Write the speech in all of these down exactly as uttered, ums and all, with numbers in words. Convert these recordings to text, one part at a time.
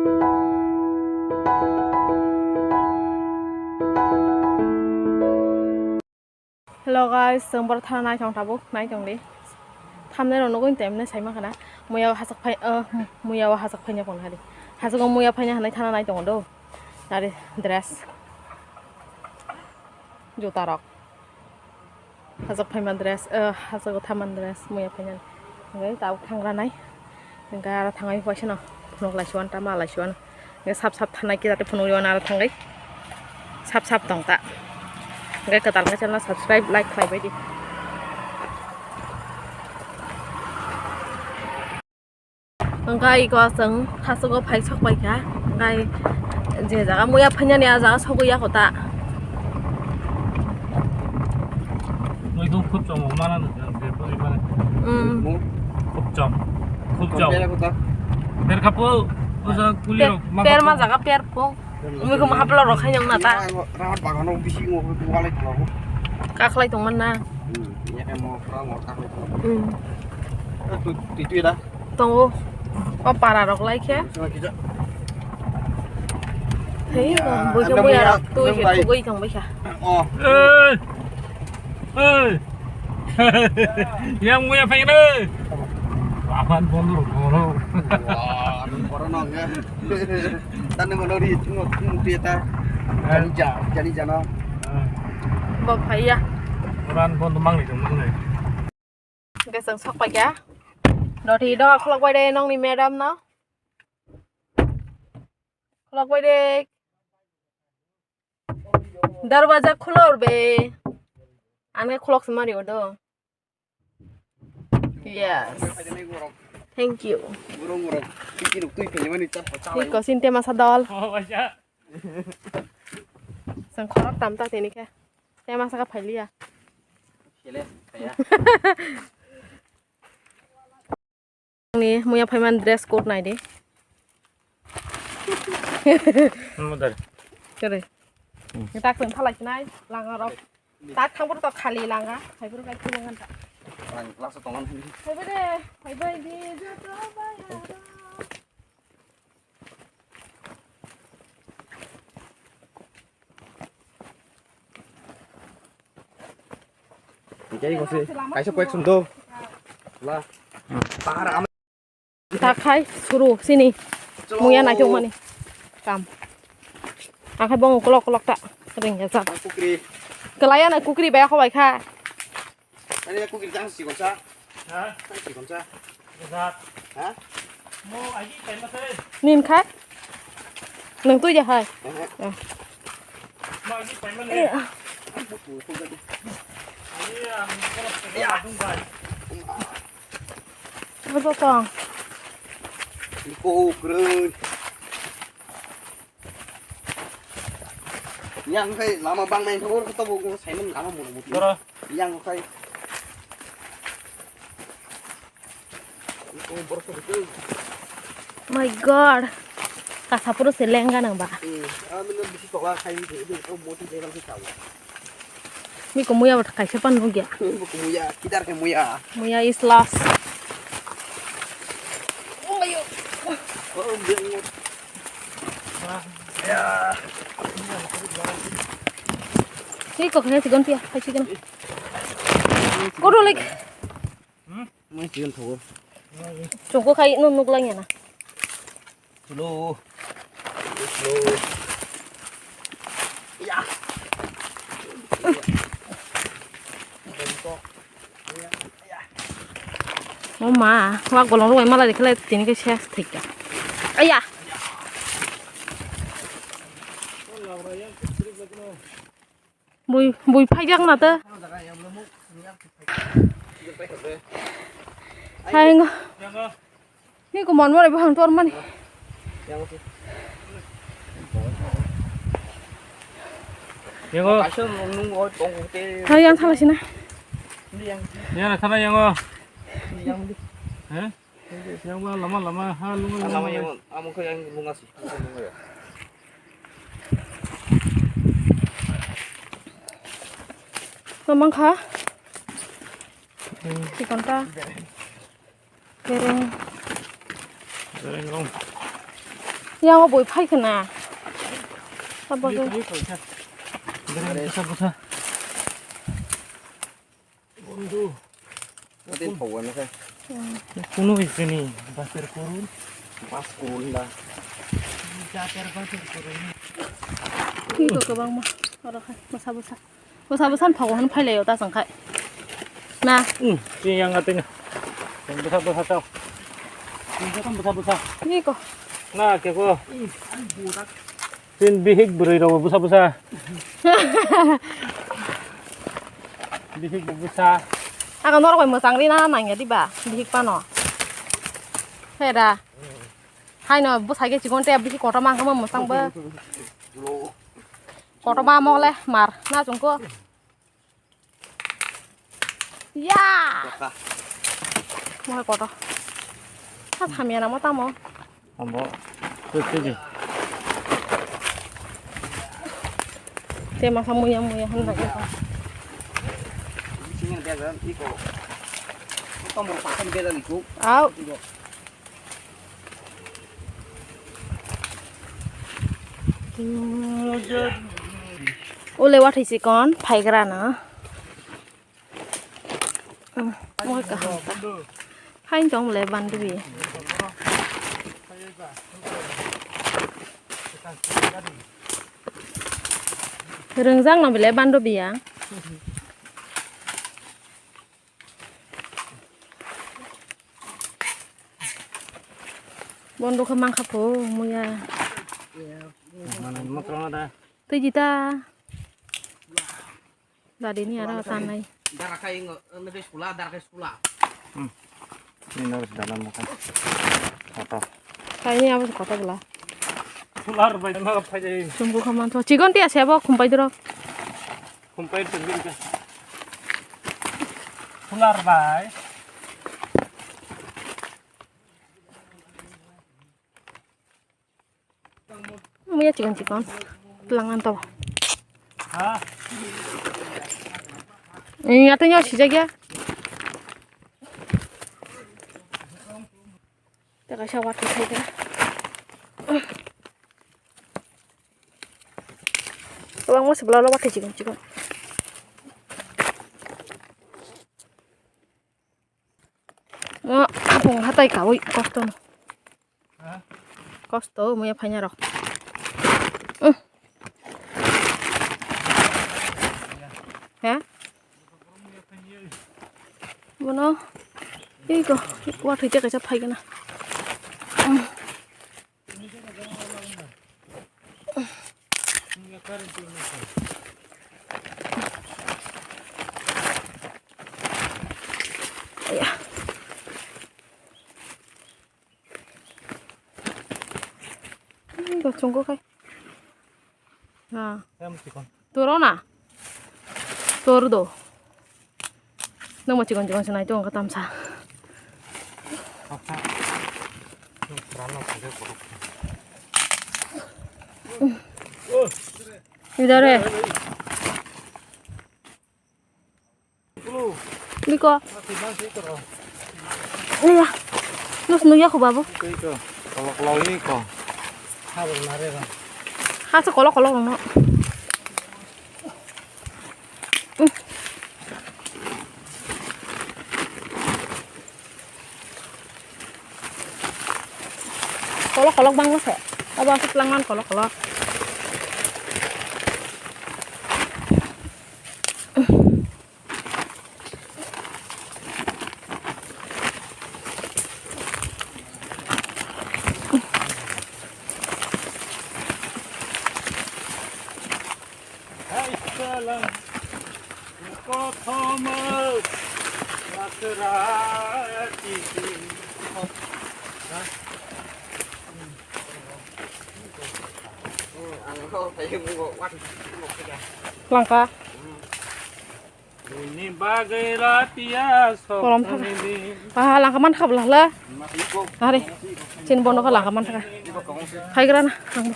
Hello guys, chwng borok thana naithok tabuk, naithok di. Thumbnail rok nugwi temne sai mankha na. Muya o hachak phai, uh, muya o hachak phaina phone hari. Hachak o muya phaina hinwi thana nai tongo do. Nari dress. Juta rok. Hachak phaima dress, uh, hachak o thaman dress, muya phaina. Ngai tabuk thangra nai. Hingke aro thangwi waisa no phunuk laisuan, tama laisuan. Hingke sap sap thanai khe jate phunuk yawan aro thangwi. Sap sap tong ta. Hingke kwtal khe channel subscribe, like khlai bai di. Hingke iko chwng hachuk o phai sok pai kha. Hingke je jaga muya phainani a jaga sogwi ya kho ta. Muikhum khub chom mana je pori mana. Hmm. Khub chom. Khub chom. Pera kota. Per kapul. Usa kuli rok. Per ma jaga per po. Muikhum haplo rok khainong na ta. Rahat bagano bisi ngo walai khalo. Kaklai tong man na. Hmm. Ya kan mo pra mo kaklai khalo. Hmm. Tu tu tu da. Tongo. O para rok lai khe. Sima kija. Hei, ya, bui khe anda bui muya arok tui khe bai. Tugui tong bai kha. Oh. Ei. Ei. Yang muya phai re. Apan bondur goro. Wah, anu kono nang ya. Tani mono ri tungo tungo peta. Eh. Jani ja, jani jana. Eh. Bo phai ya. Ran bondur mangni jong mangni. Hingke chwng sok pai kha. Doti do khulok bai de nongni madam no. Khulok bai de. Darwaja khulo be. Ang khe khulok se mari o do. Yes. Thank you. Tei kosin tema sa dol. Oh, bacha. Chwng khorok tam ta tini khe. Tema saka phailiya. Sele, kaya. Ni muya phaiman dress code nai di. Model. Kere. Hmm. Tak sen thalai nai, langa rok. Tak thang buru to khali langa. Hai buru kai kulang anta. Lang lasa tongan. Hai buru, hai bai di, joto bai. Hingke iko se kaisa question do. La. Tar am. Ta khai suru sini. Chalo. Muya nai tong mani. Kam. Akhai bong kolok kolok ta. Ring ya sa. Kukri. Kelaya na kukri baya khobai kha. Ani aku kiri jang sikon sa. Ha? Sikon sa. Jat. Ha? Mo aji paima se. Nin khai. Nang tu ya hai. Aha. Eh. Mo aji paima ne. Eh, ah. Ani ang kolok se adung bai. Betul tong. Iko keren. Yang khai lama bang nai thok to bo Simon lama mo mo. Dora. Yang khai. Oh, borok to betul. My God. Kasa puro se lenga nang ba. Hmm. Ami no bisi tola khai ni de, de, oh, moti de lang khai. Mi ko muya bata kaisa pan nugya. Mi ko muya, kidar ke muya. Muya is last. Oh, ayo. Oh, dia. Ni kok ne tigon pia, hai tigon. Kodo lek. Hmm? Mai tigon thogo. Choko khai no nuk lang ya na. Slow. Slow. Ya. O ma, wa golong rok bai mala de khlai tini khe ses thik ya. Aya. Bui, bui phai jak na ta. Hai ngo. Ni ko mon mo bai bwsang tor mani. Yango. Hai yang salah sini. Yang salah yango. Hah? Yang ba lama lama ha lunga lunga. Lama yang amo khe yang lunga si. Mamang kha. Hmm. Sikon ta. Bereng. Bereng rong. Yang o boi phai khna. Abo ke. Are, busa, busa. Bondhu. Kuno isini bater kurun. Bas kurun da. Bater, bater kurun. Ki ko kobang ma. Oro khai, busa, busa. Bwsa bwsa ni phago hwn phailaio ta chwng khai. Na. Hmm, tini yang ngatwi no. Bwsa bwsa chao. Bwsa bwsa bwsa. Ni ko. Na ke ko. Tin bihik bwrwi rok bwsa bwsa. Bihik bwsa. Aga norok bai mwchang ri na nangya diba? Bihik pano. Hera. Haino bwsai khe chikon te bihik kotorma wngkha mwchang bo. Kotorma mo le mar na chwngkho. Ya. Mo hai kotor. Ha hamya na mo tamo. Amo. Tui tui di. Te masa muya muya hwn bai ko. Sini dia kan iko. Tamo pakai dia kan iko. Au. Iko. Ule wathi chikon phaigra na. Moi kaham ta. Hain tong le bandri. Ringjak no bile bandri ya. Bondo khe mankha pho muya. Manwi mokro da. Twi jita. Dadi ni aro tanai. Dara khai ngo, nebe sula, dara khai sula. Hmm. Ni nor dala mokha. Kata. Khai ni abo kata bela. Sular bai ma phai jai. Sumbu khaman tho. Chigon ti ase abo khumpai doro. Khumpai tengin ka. Sular bai. Muya chikon chikon. Tlang an to. Ha? Ini atanya si jaga. Te kaisa wathi khai de. Kwbangma se bwla bwla wathi chikon chikon. Mo apung hatai kawi kosto no. Kosto muya phaina rok. He? Bono, iko, wathwi te kaisa phaigana. Aya. Iko chungo kai. Na. Toro na. Tor do. Nang mo chikon chikon se nai tong ka tamsa. Idare. Niko. Iya. Nus nuya ko babu. Kolok kolok ini ko. Hasa kolok kolok no. Kolok kolok bang se. Abo asuk langman kolok kolok. Langka. Ini bagwi ratia sok. Kolom thang. Ah, langka man kha bwla hla. Are, chin bono kha langka man thang. Phaigra na, ang bo.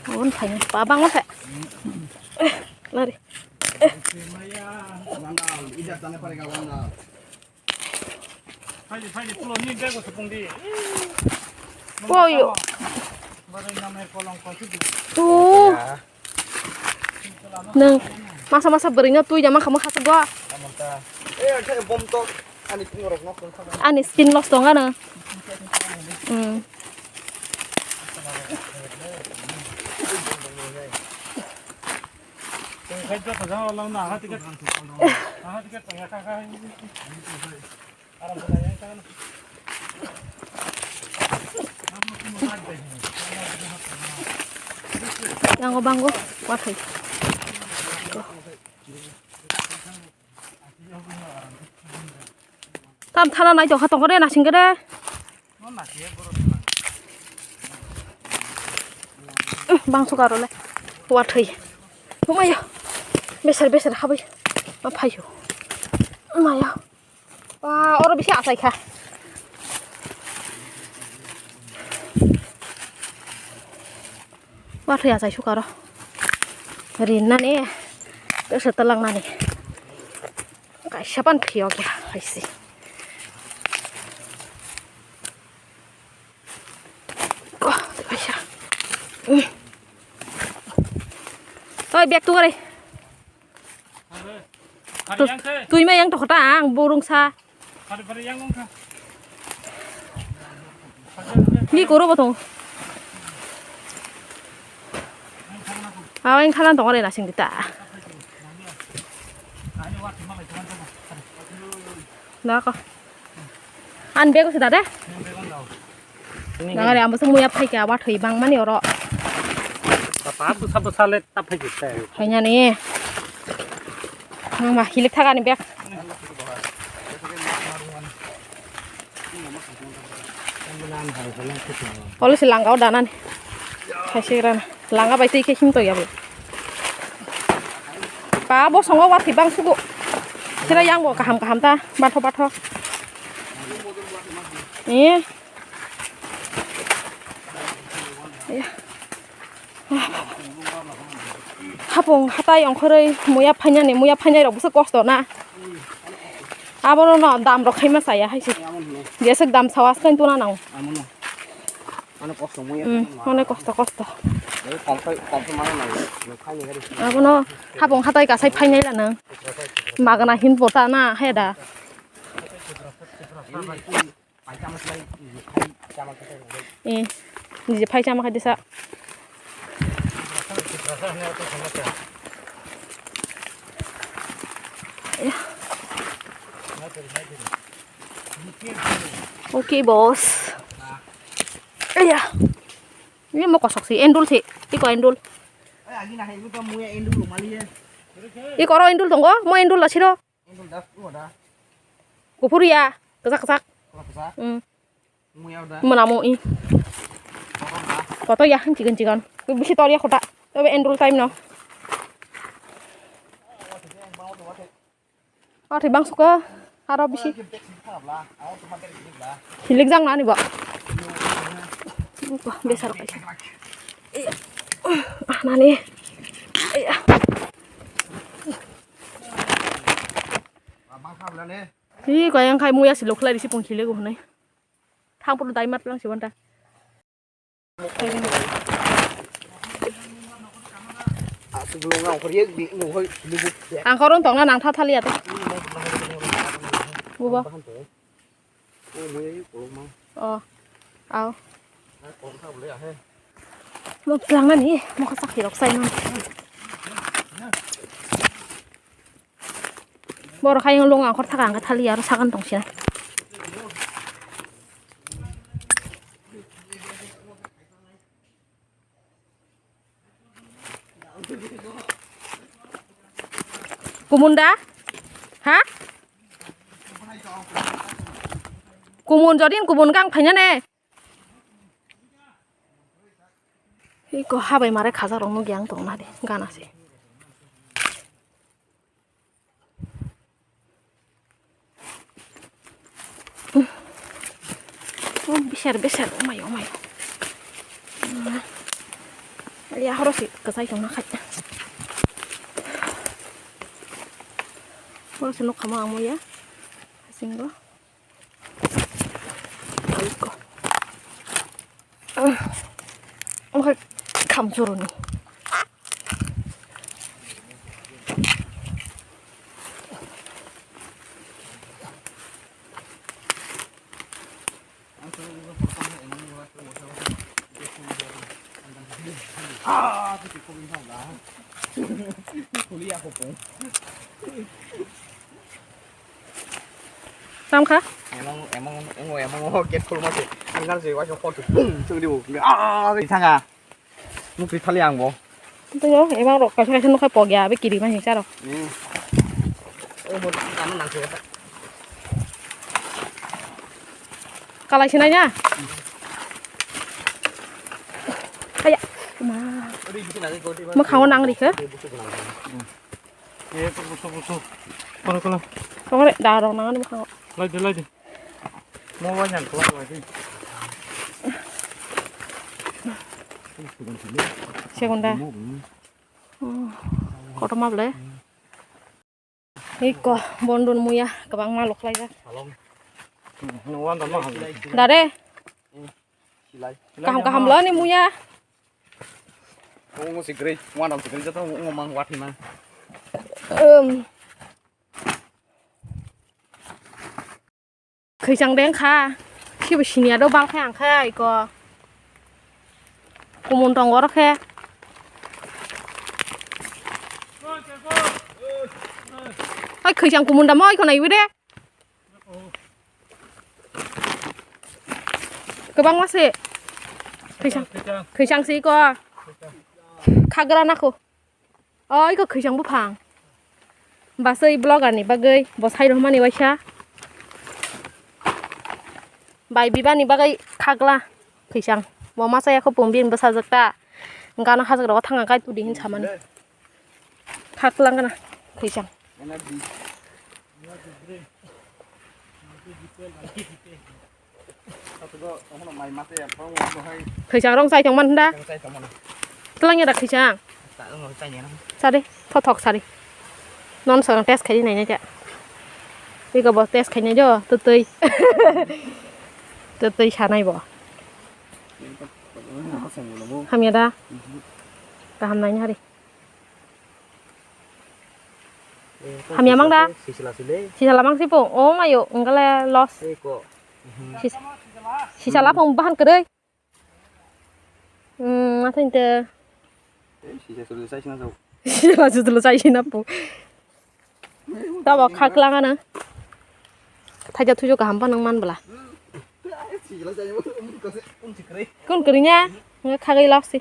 Abon phai. Pa bang ma phe. Lari. Ida tane pare ga wanda. Phaidi, phaidi, pulo ni bego sepung di. Oyo. Barai namai kolong kosidi. Tu. Nang masa masa beri no tui jama kamu kasih gua. Ani skin loss dong kan? Hmm. Yang bango, wathai. Tam thana nai tongkha tongkha de nasing de. Bangso karo le. Wathai. Maya. Beser beser habai. Ma phayo. Maya. Wah, oro bisi achai kha. Wathai achai sukaro. Rinani. Beser talangnani. Kaisa pan phiyok ya, haisi. Ko, kaisa. Oi, bag tu kare. Tui ma yang tokota ang burung sa. Ni koro botong. Aw, yang thalan tong ore nasing dita. Nako. An bego sida de. Nangare ambo song muya phaikha wathai bangmani oro. Tapa tu sabo sale tap phaikha. Hainani. Nangma hilik thagani bek. Olo se langao danani. Khaisi grana. Langa bai twi khe him to yabo. Pa bo songo wathai bang sugo. Sira yang bo kaham kaham ta. Batho batho. Eh. Hapung hatai ongkhoroi muya phainani, muya phainai rok bwswk kosto na. Abono no dam rok khaima chaya hai se. Jeswk dam sawas kain tuna nang. Mane kosto muya. Hmm, mane kosto, kosto. Abono hapung hatai kasai phainai la nang. Magana hin pota na heda. Eh, nije phai chama khai disa. Okay, boss. Iya. Ini mau kosok sih, endul sih. Iko endul. Iko ro endul tonggo, mau endul la siro. Kuphur ya, kwchak kwchak. Hmm. Mwnamo i. Koto ya, chikon chikon. Bisi tor ya khota. Tobe endul time no. Aro bang suka, aro bisi. Hilik jang nani ba. Besar kaisa. Ah, nani. Hi, kaya yang kai muya si lokla risi pung hilik hwnai. Thang puru dai mat lang si wanta. Ang koron tongna nang tha thaliya to. Bubo. Oh. Aw. Mo tlangnani, mo kha sakhi rok sai man. Borok ayang lung angkor thaka angkhe thali aro sagan tong sina. Kumun da? Ha? Kumun jodin kumun gang phaina ne. Iko habai mare khaja rok nugya ang tong nadi gana se. Oh, biser, biser, omai, omai. Ya, horo si kasai tong nakhai. Horo si nukha ma amo ya. Singo. Am choroni. Tang kha? Emang, emang, emang, emang, oh, gate khulma se. Ang kan se, waisa khor se, bum, sung di bu. Ah, di thanga. Mukti thali ang bo. Tei o, emang rok kaisa kaisa nokha pok ya, be kiri ma hingsa rok. Hmm. Oh, bo, ano nang se. Kalai sinai ya? Aya, ma. Mwkhang o nang rikha. Kono, kono. Tongre, da rok nang ani mwkhang o. Lai de, lai de. Mo wa nyang ko lai de. Segunda. Oh, kotorma ble. Iko, bondon muya, kwbangma loklaijak. Dare. Kaham kaham lo ni muya. Ungo si gre, wana si gre, jato ungo mang wat hima. Um. Khwichang deng kha. Khibo siniya do bal khe ang khe iko. Kumun tongo oro khe. Hai khwichang kumun da moi ko naiwi de. Kwbangma se. Khwichang. Khwichang se iko. Khagra na kho. O, iko khwichang buphang. Basui vlogger ni bagwi bo sai rwmani waisa. Bai bibani bagwi khakla khwichang. Bo masa ya kho pung bini bwsajwk ta. Gana hajak rogo thanga kai tudi hin samani. Khakla gana khwichang. Khwichang rong chai tongmani da? Twlang ya da khwichang? Sari, thothok sari. Non song test khai nai nai ta. Iko bo test khai nai jo, twtwi. Twtwi sanai bo. Hamya da? Kaham nai hari. Hamya mang da? Sisila sile. Sisala mang sipo. Oh mayo, enggale loss. Eko. Sis-, sisala pong bahan kwrwi. Hmm, masa inte. Eh, sisa sulu sai sina jauh. Sisala sulu sai sina po. Tabo khaklang ana. Thaja thujo kaham pa nang man bla. Sisala sai mo. Kun kwrwi nya. Nga khagai loss si.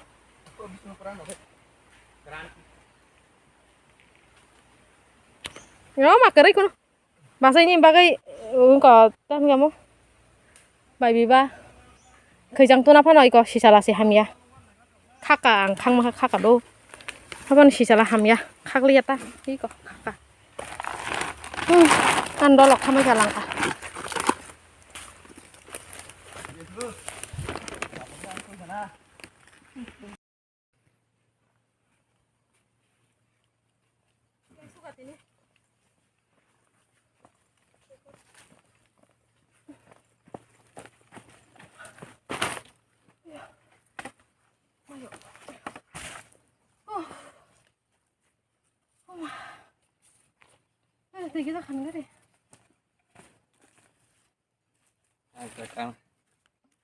Yo, ma kwrwi kuno. Basai ni bagwi, uh, wngkha, tamo. Bai biba. Khwijang tuna phano iko sisala se hamya. Khaka ang khangma khaka do. Haban sisala hamya. Khakliya ta, iko khaka. Hmm, kan dolok khamai jalangka.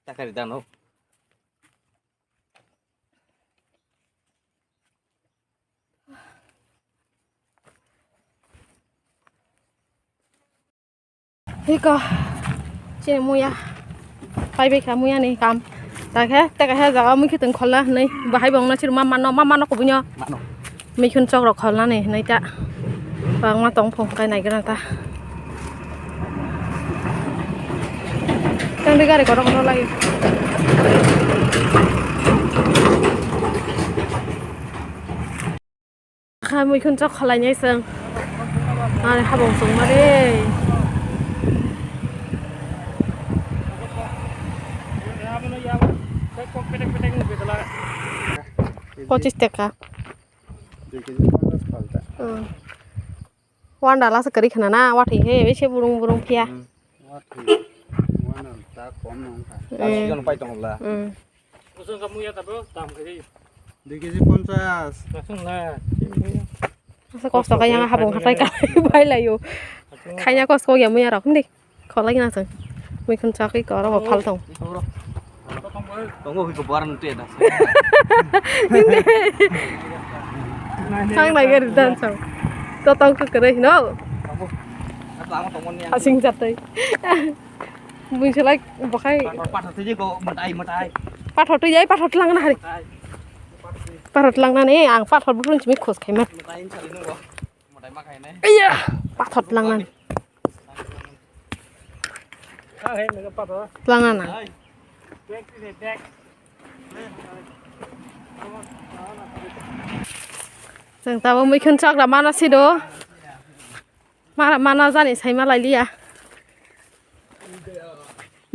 Takari dano. Hiko, chini muya, pai bai kha muya ni kam. Ta khe, ta khe jaga mui khitwng kholla hinwi, bahai bongno chirma mano, ma mano kubunyo. Mano. Mikhun chok rok kholnani hinwi ta. Bangma tong phung kai nai gra ta. Tang di gari kotor kotor lagi. Kha mui khun chok khalai nai seng. Ani habong sung mare. Pochis taka. Hmm. Wanda lasa kari khana na, wathi he, bese burung burung phiya. Hmm. Wathi. Wanda ta kom nang kha. Hmm. Asi jono pai tong la. Hmm. Usung kamu ya tabo, tam kari. Dui kg ponchas. Asa kosto kaya habung hatai kai bai layo. Kaya kosto ya muya rok hindi. Kholai na sang. Mui khun chakri koro bo phal tong. Tongo hui ko baran te da. Sang nai gari dan sang. To tong ko kere no. Asing jatai. Mui selai bokhai. Pathor twi ko matai matai. Pathor twi jai pathor tlang na hari. Pathor tlang na ne ang pathor bufrun chimi khos khai ma. Matai sali nungo. Matai ma khai ne. Iya. Pathor tlang na. Tlang na. Chwng tabo mui khun chakra mana si do. Mara mana jani saima lailiya.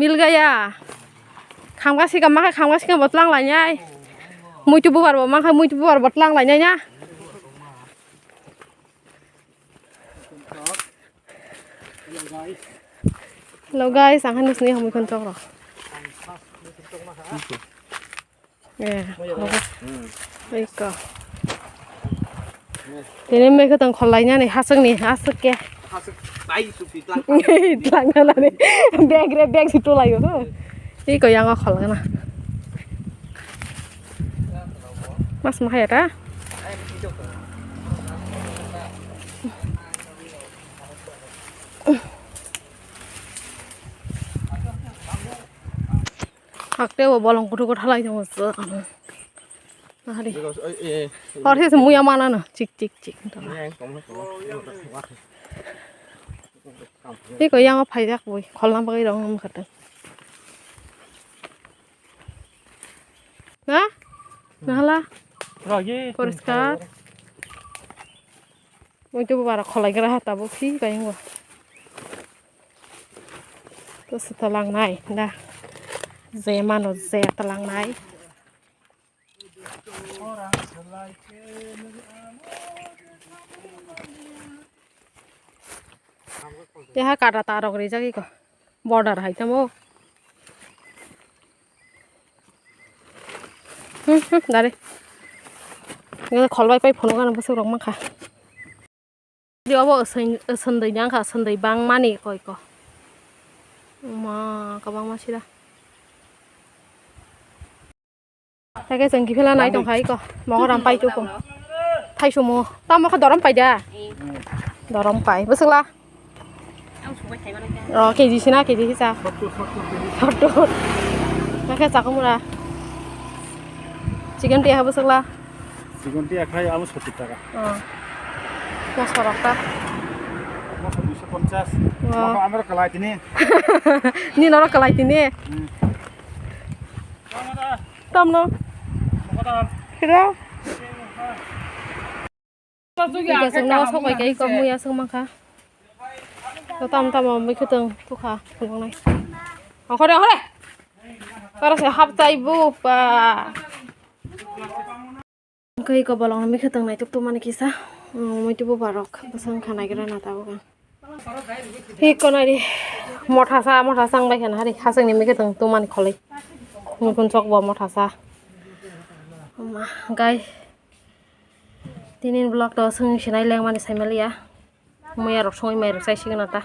Milgaya. Khamga sikam makha khamga sikam bo tlang lainai. Muitu bubar bo makha muitu bubar bo tlang lainai na. Hello guys, ang hanu sini hamui khon chokro. Eh, iko. Tini mai khe tong kholai nani haswk ni, haswk ke. Haswk tai supi tlang. Tlang nani. Bag re bag si tulai yo. Iko yang kholai na. Mas mahaya ta. Hakte bo bolong kuthuk kuthalai tongo chwng. Nahari. Hor se muya mana no chik chik chik. Tei ko yang phaijak bui kholna bagwi rong nang khatung. Na? Nahala? Poriskar. Mui tu bara kholai gra ha tabuk si kayang bo. To se talang nai da. Je mano je talang nai. Teha kada tarok rijak iko. Border hai tamo. Hmm, hmm, dari. Ini kholbai pai phunuk ano bwswk rok mankha. Di obo swndwi ni wngkha, swndwi bangmani koi ko. Ma, kwbangma sida. Tei khe chwng kiphila nai tongkha iko. Mogoram pai tuko. Thaisomo. Tamo khe dorom pai da? Dorom pai. Bwswkla? O, K G sina, K G hisa. Sottur, sottur K G. Sottur. Tei khe chakumura. Chicken tiya bwswkla? Chicken tiya khai amo sottur taka. O. Moso rok ta. Moso duiso ponchas. O. Moso amro kalai tini. Ni noro kalai tini. Hmm. Tamno. Kira. Ika sung no sok bai kai kok muya sung mangkha. To tam tam mui khutang tukha khulung nai. Okhore okhore. Para se hap chai bu pa. Kai ko bolong mi khutang nai tuk tuk mani kisa. Mui tu bu barok basang khanai gira na tabuk. Hi konari mothasa mothasa ang bai khana hari hasing ni mikhe tong tumani kholai. Nukun chok bo mothasa. Ma gai tinin vlog to sung sinai leng mani sai maliya. Muya rok songwi mai rok sai sigana ta.